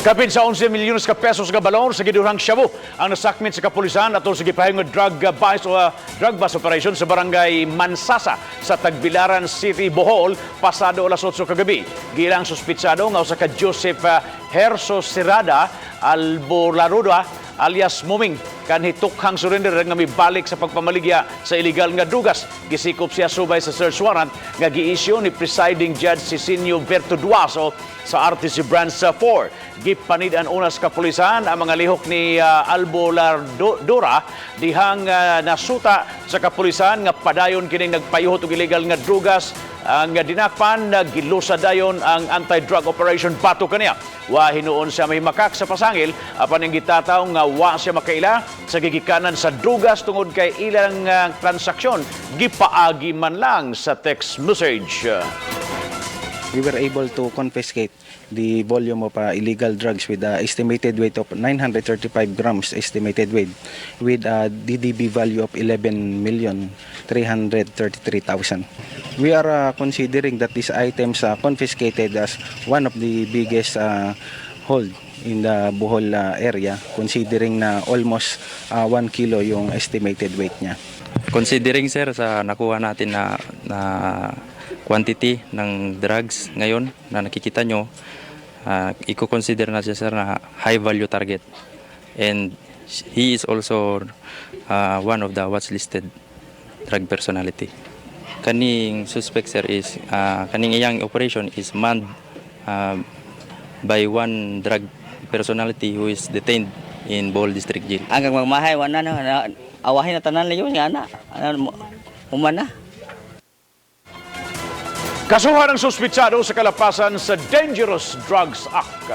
Kapin sa 11 milyones ka pesos nga balor sa gidurhang shabu ang nasakmit sa kapulisan atol sa gipahayong nga drug bust o drug bust operation sa Barangay Mansasa sa Tagbilaran City, Bohol, pasado alas 8 kagabi. Giilang suspitsado nga usa ka Joseph Herso Serrada Albolaruda alias Muming kanhi tukhang surrender nga mibalik sa pagpamaligya sa illegal nga drugas. Gisikop siya subay sa search warrant nga gi-issue ni presiding judge Sisinio Bertuduaso sa RTC Branch 4. Gipanid-an una sa kapulisan ang mga lihok ni Albolardura dihang nasuta sa kapulisan nga padayon kining nagpayuhot og illegal nga drugas. Ang dinakpan, gilusa dayon ang anti-drug operation batok kaniya. Wa hinuon siya mahimakak sa pasangil apan ang gitataw nga wa siya makaila sa gigikanan sa drugas tungod kay ilang transaksyon gipaagi man lang sa text message. We were able to confiscate the volume of illegal drugs with the estimated weight of 935 grams estimated weight with a DDB value of 11,333,000. We are considering that these items confiscated as one of the biggest hold in the Bohol area, considering na almost 1 kilo yung estimated weight niya. Considering, sir, sa nakuha natin na quantity ng drugs ngayon na nakikita nyo, i-consider na siya, sir, na high value target. And he is also one of the watch listed drug personality. Kaning suspect, sir, is kaning iyang operation is manned by one drug personality who is detained in Bohol District Jail. Hanggang magmahay, wala na, awahin na tanan layo nga ana. Ano, human na. Kasuhan ang suspitsado sa kalapasan sa Dangerous Drugs Act.